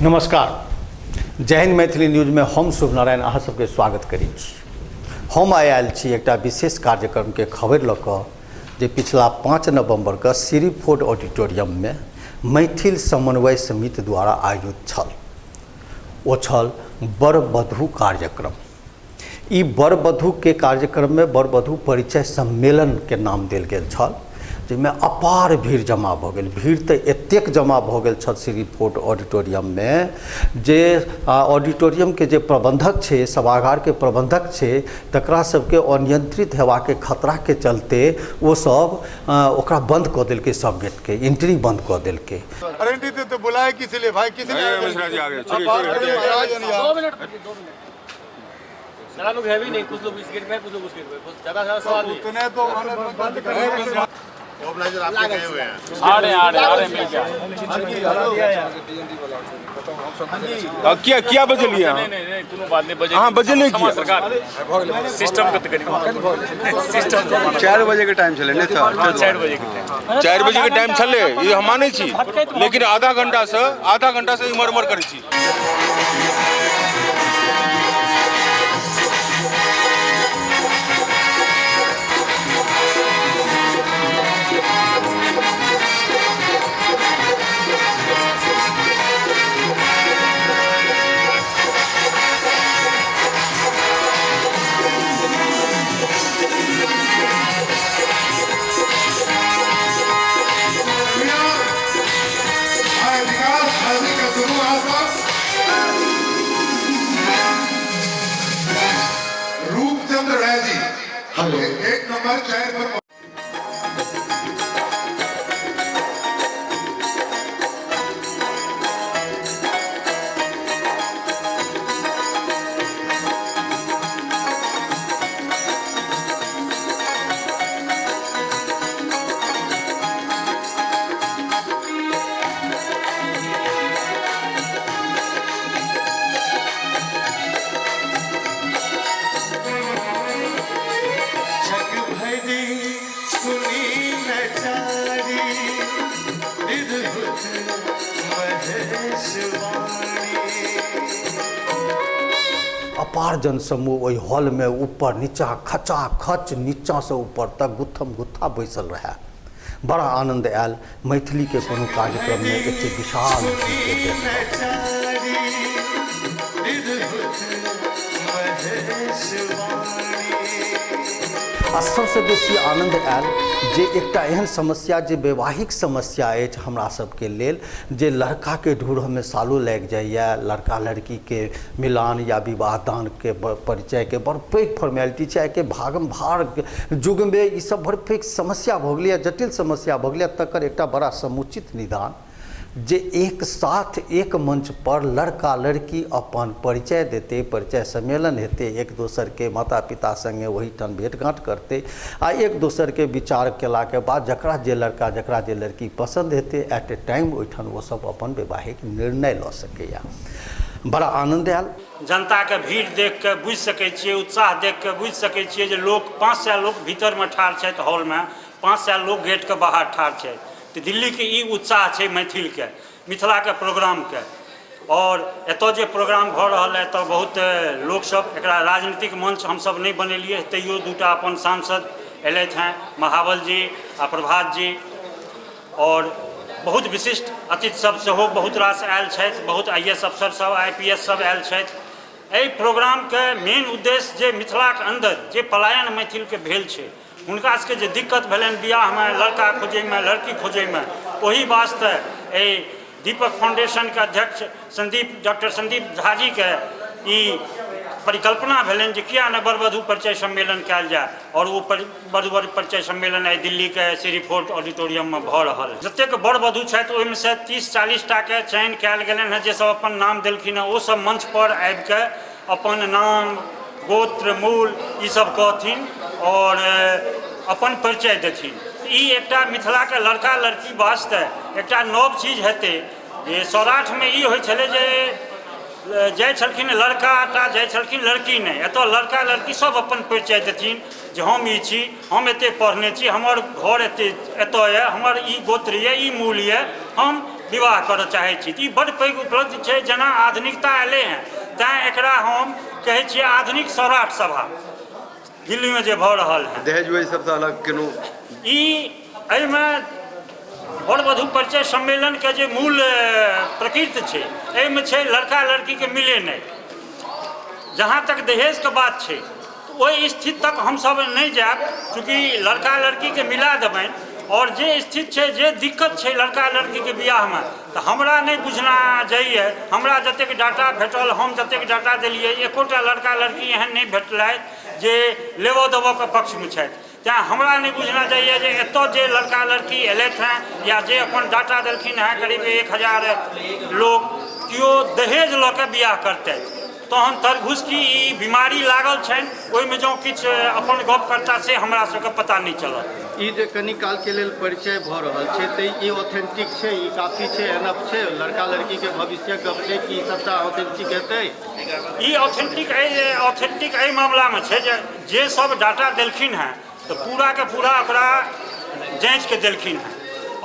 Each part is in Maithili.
नमस्कार, जय हिंद मैथिली न्यूज में हम शुभ नारायण अहाँ सबके स्वागत करै छी। हम आइ आयल छी एकटा विशेष कार्यक्रम के खबर लऽ कऽ जे पिछला 5 नवंबर के श्री फोर्ट ऑडिटोरियम में मैथिल समन्वय समिति द्वारा आयोजित छल। ओ छल वर वधू कार्यक्रम। ई वर वधू के कार्यक्रम में वर वधू परिचय सम्मेलन के नाम देल गेल छल, जाहिमे अपार भीड़ जमा भऽ गेल। भीड़ तऽ एतेक जमा भऽ गेल छल श्री फोर्ट ऑडिटोरियम में जे ऑडिटोरियम के जे प्रबंधक छै, सभागार के प्रबंधक छै, तकरा सबके अनियंत्रित हेबाके खतरा के चलते ओ सब ओकरा बंद कऽ देलकै, सब गेट के एंट्री बंद कऽ देलकै। अरे एंट्री तो बुलाए किसी लिए भाई, किसी ने मिश्रा जी आ गए। आप बात करिए, महाराज जी, दो मिनट, दो मिनट। ज़्यादा लोग है भी नहीं, कुछ लोग इस गेट में, कुछ लोग उस गेट में, बस ज़्यादा ज़्यादा सवाल नहीं। उतने तो बंद कर ऑर्गेनाइजर आपके गए हुए हैं। आ रहे हैं, आ रहे हैं, आ रहे हैं, मिल गया। किया किया बजलिए? नहीं नहीं नहीं, कोनो बात नहीं, बजे हाँ, बजलिए क्षमा किया? सरकार सिस्टम के करीब सिस्टम 4 बजे के टाइम छलै ने सर? 4 बजे के टाइम। 4 बजे के टाइम छलै, ई हम मानै छी, लेकिन आधा घंटा से इमर उमर करै छी। रूपचंद्र राय जी, 1 नंबर चेयर पर। अपार जनसमूह ओहि हॉल में ऊपर नीचा खचा खच नीचा से ऊपर तक गुत्थम गुत्था बैसल रहे। बड़ा आनंद आयल मैथिली के कोनो कार्यक्रम में एते विशाल भीड़ के देख कऽ। आ सबसँ बेसी आनंद आयल जे एकटा एहन समस्या जे वैवाहिक समस्या अछि हमरा सबके लेल, जे लड़काके ढूँढऽमे सालो लागि जाइए, लड़का लड़कीके मिलान या विवाह दानके परिचयके बड़ पैघ फॉर्मेलिटी छै। आइके भागम भाग युगमे ई सब बड़ पैघ समस्या भऽ गेलैए, जटिल समस्या भऽ गेलैए। तकर एकटा बड़ा समुचित निदान जे एक साथ एक मंच पर लड़का लड़की अपन परिचय देते, परिचय सम्मेलन हेतै, एक दोसर के माता पिता संगे ओहिठाम भेंटघाँट करते आ एक दोसर के विचार केलाके बाद जकरा जे लड़का जकरा जे लड़की पसंद हेतै एट ए टाइम ओहिठाम ओ सब अपन वैवाहिक निर्णय लऽ सकैए। बड़ा आनंद आयल। जनता के भीड़ देख के बुझि सकै छियै, उत्साह देख के बुझि सकै छियै जे लोक 500 लोक भीतर में ठाढ़ छथि हॉल में, 500 लोक गेट के बाहर ठाढ़ छथि। तऽ दिल्ली के ई उत्साह छै मैथिल के, मिथिला के प्रोग्राम के। और एतऽ जे प्रोग्राम भऽ रहल है एतऽ बहुत लोक सब, एकरा राजनीतिक मंच हमसब नहि बनेलियै, तैयो दूटा अपन सांसद एलथि हैं, महाबल जी आ प्रभात जी, और बहुत विशिष्ट अतिथि सब सेहो बहुत रास आयल छथि, बहुत I S अफसर सब, I P S सब आयल छथि। एहि प्रोग्राम के मेन उद्देश्य जे मिथिलाके अंदर जे पलायन मैथिल के भेल छै, हुनका सबके जे दिक्कत भेलनि बियाहमे, लड़का खोजैमे, लड़की खोजैमे, ओहि वास्ते एहि दीपक फाउंडेशनके अध्यक्ष संदीप, डॉक्टर संदीप झा जी के ई परिकल्पना भेलनि जे किया ने वर वधू परिचय सम्मेलन कयल जाय, और ओ वर वधू परिचय सम्मेलन आइ दिल्ली के श्री फोर्ट ऑडिटोरियम में भऽ रहल है। जतेक वर वधू छथि ओहिमे से 30-40 टा के चयन कयल गेलनि हेँ, जे सब अपन नाम देलखिन हेँ ओ सब मंच पर आबिके अपन नाम, गोत्र, मूल ई सब कहथिन और अपन परिचय देथिन। ई एकटा मिथिलाके लड़का लड़की वास्ते एकटा नव चीज हेतै। जे सौराठमे ई होइ छलै जे जाइ छलखिन लड़का टा जाइ छलखिन, लड़की नहि। एतऽ लड़का लड़की सब अपन परिचय देथिन जे हम ई छी, हम एते पढ़ने छी, हमर घर एते एतऽ यऽ, हमर ई गोत्र यऽ, ई मूल यऽ, हम विवाह करऽ चाहै छी। ई बड्ड पैघ उपलब्धि छै। जेना आधुनिकता एलै हँ तैँ एकरा हम कहै छियै आधुनिक सौराठ सभा दिल्लीमे जे भऽ रहल है। दहेज वहेज सबसँ अलग केनो ई एहिमे वर वधू परिचय सम्मेलनके जे मूल प्रकृति छै एहिमे छै लड़का लड़कीके मिले नहि। जहाँ तक दहेजके बात छै ओहि स्थिति तक हमसब नहि जायब, चूँकि लड़का लड़कीके मिला देबनि और जे स्थिति छै, जे दिक्कत छै लड़का लड़कीके बियाहमे, तऽ हमरा नहि बुझना जाइए। हमरा जतेक डाटा भेटल, हम जतेक डाटा देलियै, एकोटा लड़का लड़की एहन नहि भेटलथि जे लेबऽ देबऽके पक्षमे छथि। तेँ हमरा नहि बुझना जाइए जे एतऽ जे लड़का लड़की एलथि हेँ या जे अपन डाटा देलखिन हेँ, करीब 1000 लोक केओ दहेज लऽ कऽ बियाह करतथि, तहन तरघुसकी ई बीमारी लागल छनि, ओहिमे जँ किछु अपन गप करता से हमरा सबके पता नहि चलत। ई जे कनी काल के लेल परिचय भऽ रहल छै तऽ ई ऑथेंटिक छै, ई काफी छै, एनफ छै, लड़का लड़की के भविष्यक गप छै कि ई सबटा ऑथेंटिक हेतै? ई ऑथेंटिक एहि मामलामे छै जे सब डाटा देलखिन हेँ तऽ पूरा के पूरा ओकरा जाँचि के देलखिन हेँ।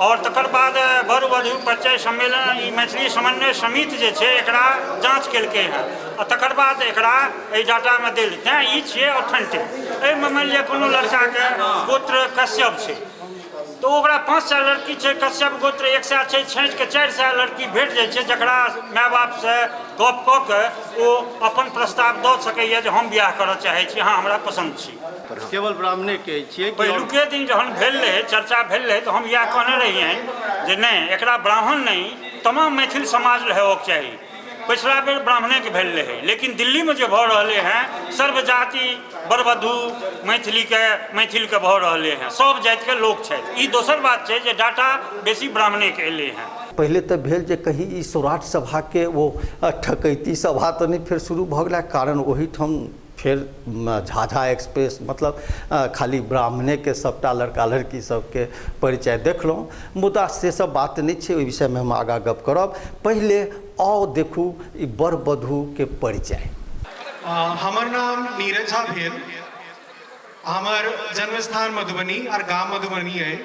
और तकर बाद वर वधू परिचय सम्मेलन ई मैथिली समन्वय समिति जे छै एकरा जाँच केलकै हेँ आ तकर बाद एकरा एहि डाटामे देल। तेँ ई छियै ऑथेंटिक। एहिमे मानि लिअ कोनो लड़काके गोत्र कश्यप छै तऽ ओकरा 500 लड़की छै, कश्यप गोत्र 100 छै, छाँटिके 400 लड़की भेट जाइ छै जकरा माय बापसँ गप कऽ के ओ अपन प्रस्ताव दऽ सकैए जे हम बियाह करऽ चाहै छी, अहाँ हमरा पसन्द छी। केवल ब्राह्मणे के छियै? पहिलुके दिन जहन भेल रहै, चर्चा भेल रहै, तऽ हम इएह कहने रहियनि जे नहि, एकरा ब्राह्मण नहि तमाम मैथिल समाज हेबाक चाही। पिछला बेर ब्राह्मणेके भेल रहै, लेकिन दिल्लीमे जे भऽ रहलै हँ सर्वजाति वर वधू मैथिलके भऽ रहलै हँ, सब जातिके लोक छथि। ई दोसर बात छै जे डाटा बेसी ब्राह्मणेके एलै हँ। पहिले तऽ भेल जे कहीं ई सौराठ सभाके वो ठकैती सभा तऽ नहि फेर शुरू भऽ गेलै, कारण ओहिठाम फेर झाझा एक्सप्रेस मतलब खाली ब्राह्मणेके सबटा लड़का लड़की सबके परिचय देखलहुँ, मुदा से सब बात नहि छै, ओहि विषयमे हम आगाँ गप करब। पहिले आउ देखू ई वर वधूके परिचय। हमर नाम नीरज झा भेल, हमर जन्मस्थान मधुबनी और गाम मधुबनी है।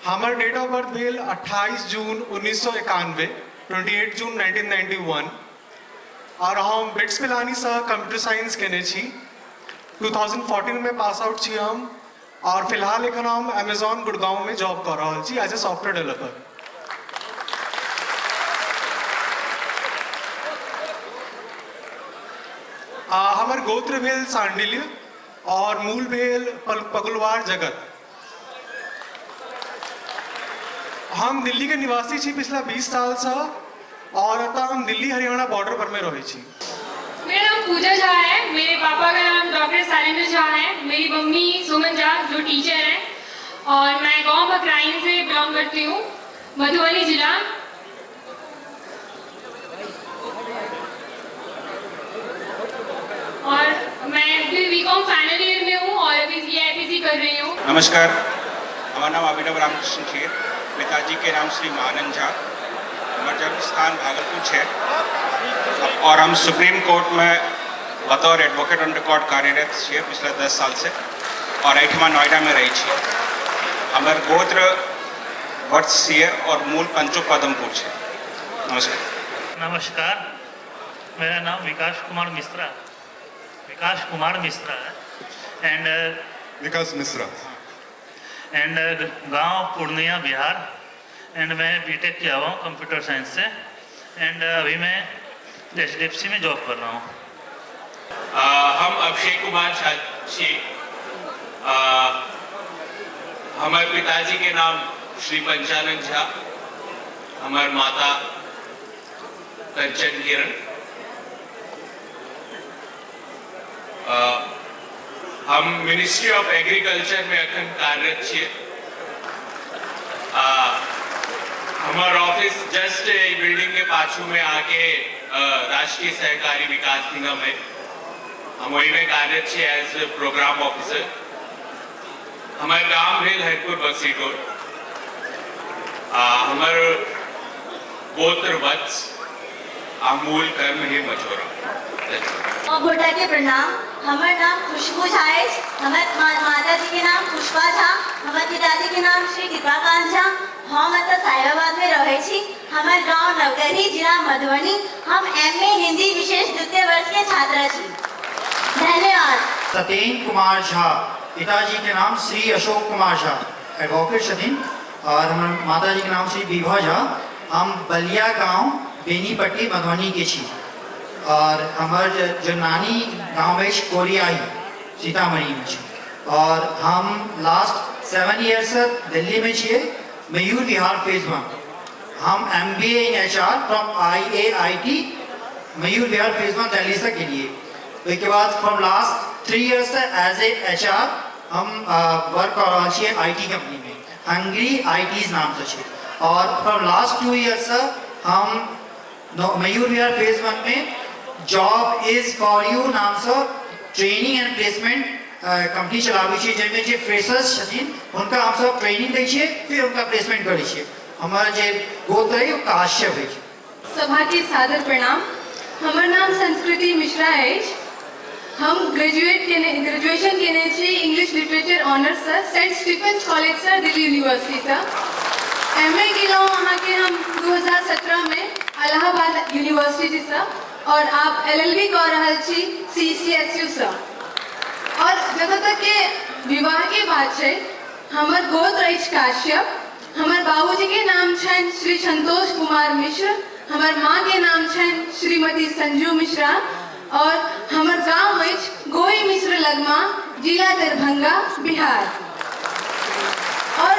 हमर डेट ऑफ बर्थ भेल 28 जून 1991, 28 जून 1991 और हम बिट्स पिलानीसँ कंप्यूटर साइंस केने छी। 2014 में पास आउट छी हम और फिलहाल एखन हम अमेजॉन गुड़गांव में जॉब कर रहल छी एज ए सॉफ्टवेयर डेवलपर। हमर गोत्र भेल सांडिल्य और मूल भेल पगुलवार जगत। हम दिल्ली के निवासी छी पिछला 20 साल से और अतः हम दिल्ली हरियाणा बॉर्डर पर में रहे छी। मेरा नाम पूजा झा है, मेरे पापा का नाम डॉक्टर शैलेंद्र झा है, मेरी मम्मी सुमन झा जो टीचर है और मैं गांव बकराइन से बिलोंग करती हूँ, मधुबनी जिला। और मैं अभी बीकॉम फाइनल ईयर में हूँ और अभी CIPC कर रही हूँ। नमस्कार, हमारा नाम अभिनव रामकृष्ण खेर, पिताजी के नाम श्री महानंद झा, हमारा जन्म स्थान भागलपुर है और हम सुप्रीम कोर्ट में बतौर एडवोकेट ऑन रिकॉर्ड कार्यरत छियै पिछला 10 साल से और एहिठमा नोएडा में रहै छियै। हमर गोत्र वत्स छियै और मूल पंचो पदमपुर छै। नमस्कार। नमस्कार, मेरा नाम विकास कुमार मिश्रा, विकास कुमार मिश्रा है एंड विकास मिश्रा एंड गांव पूर्णिया बिहार एंड मैं बीटेक किया हुआ हूँ कंप्यूटर साइंस से एंड अभी मैं HDFC में जॉब कर रहा हूँ। हम अभिषेक कुमार झा छी। हमारे पिताजी के नाम श्री पंचानंद झा, हमारे माता कंचन किरण। हम मिनिस्ट्री ऑफ एग्रीकल्चर में अखन कार्यरत छियै। हमार ऑफिस जस्ट बिल्डिंग के पाछू में आके राष्ट्रीय सहकारी विकास निगम है, हम वही में कार्यरत छियै एज प्रोग्राम ऑफिसर। हमार गाम भेल हरिपुर बक्सीटोल। हमर गोत्र वत्स, आ मूल कर्म हे मझोरा। गोटा के प्रणाम। हमर नाम खुशबू झा अछि। हमर माताजी के नाम पुष्पा झा, हमर पिताजी के नाम श्री कृपाकांत झा। हम एतऽ साहिबाबाद में रहै छी। हमर गांव नवगढ़ी, जिला मधुबनी। हम एमए हिंदी विशेष द्वितीय वर्ष के छात्रा छी। धन्यवाद। सत्येंद्र कुमार झा, पिताजी के नाम श्री अशोक कुमार झा, एडवोकेट छथिन, और हमर माताजी के नाम श्री विभा झा। हम बलिया गांव बेनीपट्टी मधुबनी के छी और हमर जो नानी गाँव में कोरियाही सीतामढ़ी में छी और हम लास्ट 7 ईयर से दिल्ली में छियै, मयूर विहार फेज 1। हम MBA in HR from IAIT Mayur Vihar phase 1 Delhi से केलिए। ओहिके बाद from last 3 year Se as a HR हम वर्क कर रहल छियै IT company में, हंगरी आईटीज नाम से छै। और फ्रॉम लास्ट 2 ईयर से हम मयूर विहार फेज 1 में जॉब is for you नाम से ट्रेनिंग एंड प्लेसमेंट कंपनी चलाबै छियै, जाहिमे जे फ्रेशर्स छथिन हुनका हमसब ट्रेनिंग दै छियै, फिर हुनका प्लेसमेंट करै छियै। हमर जे गोत्र अइ ओ काश्यप अछि। सभा के सादर प्रणाम। हमर नाम संस्कृति मिश्रा अछि। हम ग्रेजुएशन केने छी इंग्लिश लिटरेचर ऑनर्स से सेंट स्टीफेंस कॉलेज से दिल्ली यूनिवर्सिटी से। एमए केलहुँ अहाँके हम 2017 में इलाहाबाद यूनिवर्सिटी से और आप LLB कऽ रहल छी CCSU से। और जतऽ तक के विवाह के बात छै, हमर गोत्र अछि काश्यप। हमर बाबूजी के नाम छनि श्री संतोष कुमार मिश्र, हमर माँ के नाम छनि श्रीमती संजू मिश्रा और हमर गाँव अछि गोई मिश्र लगमा, जिला दरभंगा, बिहार। और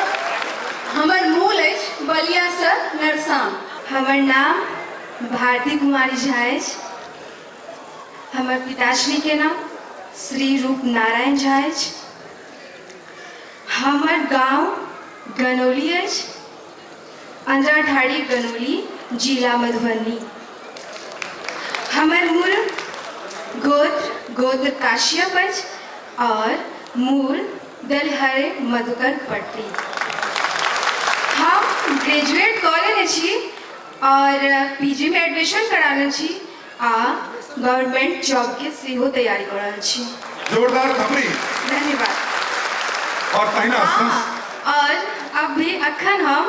हमर मूल अछि बलिया से नरसाम। हमर नाम भारती कुमारी झा अछि। हमर पिताश्री के नाम श्री रूप नारायण झा अछि। हमर गांव गनौली अछि, अंधराठाड़ी गनौली, जिला मधुबनी। हमर मूल गोत्र गोत्र काश्यप अछि और मूल दलहरे मधुकर पट्टी। हम ग्रेजुएट कऽ लेने छी और पीजी में एडमिशन करा लेने छी आ गवर्नमेंट जॉब के सेहो तैयारी कर रहल छी। जोरदार थपड़ी। धन्यवाद। और तहिना और अभी अखन हम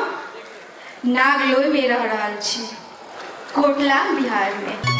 नागलोई में रह रहल छी, कोटला, बिहार में।